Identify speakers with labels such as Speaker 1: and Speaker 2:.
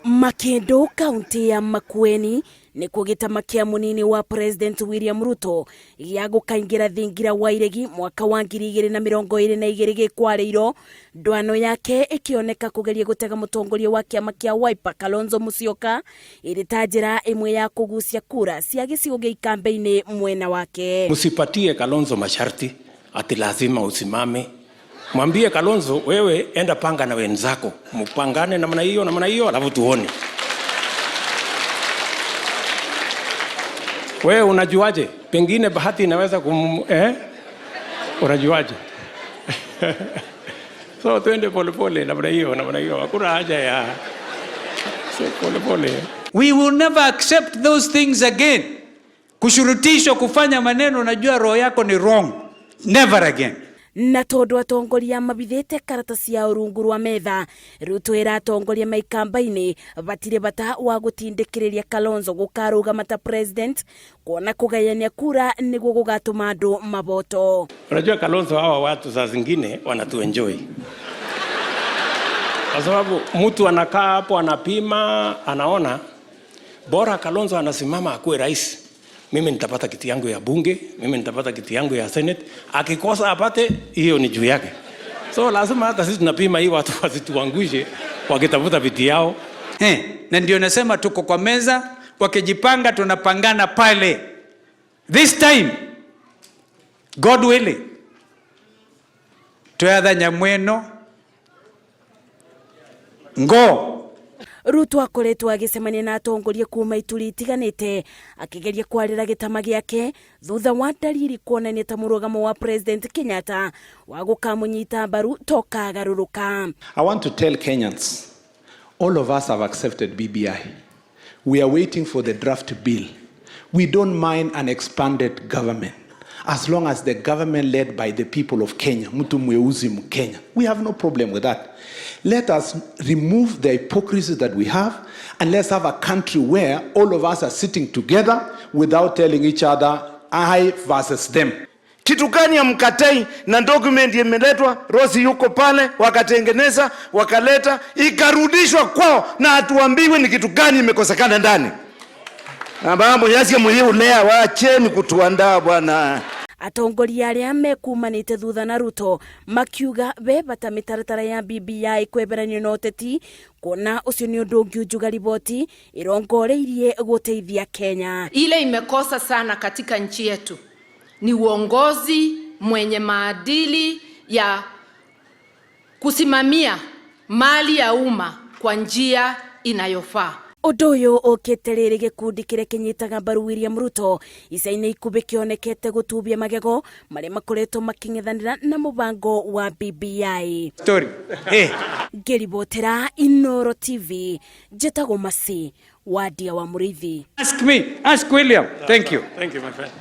Speaker 1: Makindu, kaunti ya Makueni, nĩkuo gĩtama kĩa mũnini wa President William Ruto gĩa gũkaingĩra thingira wa iregi mwaka wa 2022 gĩkwarĩirwo, ndwano yake ĩkĩoneka kũgeria gũtega mũtongoria wa kĩama kĩa Wiper Kalonzo Musyoka ĩrĩ ta njĩra ĩmwe ya kũgucia kura cia gĩcigo gĩa Ikambĩ-inĩ mwena wake.
Speaker 2: Msipatie Kalonzo masharti ati lazima usimame. Mwambie Kalonzo, wewe enda panga na wenzako, mpangane namna hiyo namna hiyo, alafu tuone. Wewe unajuaje? Pengine bahati inaweza kum eh? Unajuaje? So twende polepole namna hiyo namna hiyo, hakuna haja ya so polepole.
Speaker 3: We will never accept those things again. Kushurutishwa kufanya maneno, unajua roho yako ni wrong. Never again.
Speaker 1: Na tondu atongoria mabithite karata ciao rungu rwa metha, Ruto era atongoria maikamba-inĩ batirĩ bata wa gũtindĩkĩrĩria Kalonzo gũkarũgama ta president, kuona kũgayania kura nĩguo gũgatũma andũ maboto.
Speaker 2: Unajua Kalonzo, hawa watu saa zingine wanatuenjoy kwa sababu mtu anakaa hapo anapima, anaona bora Kalonzo anasimama akuwe rais, mimi nitapata kiti yangu ya bunge, mimi nitapata kiti yangu ya senate. Akikosa apate, hiyo ni juu yake. So lazima hata sisi tunapima hii watu wasituangushe wakitafuta viti yao.
Speaker 3: Na ndio nasema tuko kwa meza, wakijipanga tunapangana pale. This time, God willing, twetha nyamweno ngo.
Speaker 1: Ruto akoretwo agĩcemania na atongoria kuma ituri itiganĩte akĩgeria kwarĩra gĩtama gĩake thutha wa dalili kuonania ta mũrũgamo wa President Kenyatta wa gũkamũnyita mbaru tokagarũrũka.
Speaker 4: I want to tell Kenyans, all of us have accepted BBI. We are waiting for the draft bill. We don't mind an expanded government as long as the government led by the people of Kenya, mtu mweusi Mkenya. We have no problem with that. Let us remove the hypocrisy that we have and let's have a country where all of us are sitting together without telling each other I versus them.
Speaker 5: Kitu gani hamkatai na document imeletwa, Rosi yuko pale, wakatengeneza, wakaleta, ikarudishwa kwao na hatuambiwi ni kitu gani imekosekana ndani. Mambo yasi muliulea, waacheni kutuandaa bwana.
Speaker 1: Atongoria arĩa mekumanĩte thutha na Ruto makiuga be bata mĩtaratara ya BBI kweberanio na ũteti, kuona ũcio nĩ ũndũ ũngiunjuga riboti ĩrongoreirie gũteithia Kenya.
Speaker 6: Ile imekosa sana katika nchi yetu ni uongozi mwenye maadili ya kusimamia mali ya umma kwa njia inayofaa.
Speaker 1: Ũndũ ũyũ ũkĩte rĩrĩ gĩkundi kĩrĩa kĩnyitaga mbaru William Ruto ica-inĩ ikumbĩ kĩonekete gũtubia magego marĩa makoretwo makĩng'ethanĩra na mũbango wa BBI.
Speaker 3: Story.
Speaker 1: Ngĩribotera Inooro TV, njĩtagwo Masi Wadia wa Mũrĩithi.
Speaker 3: Ask me, ask William. Thank you.
Speaker 2: Thank you, my friend.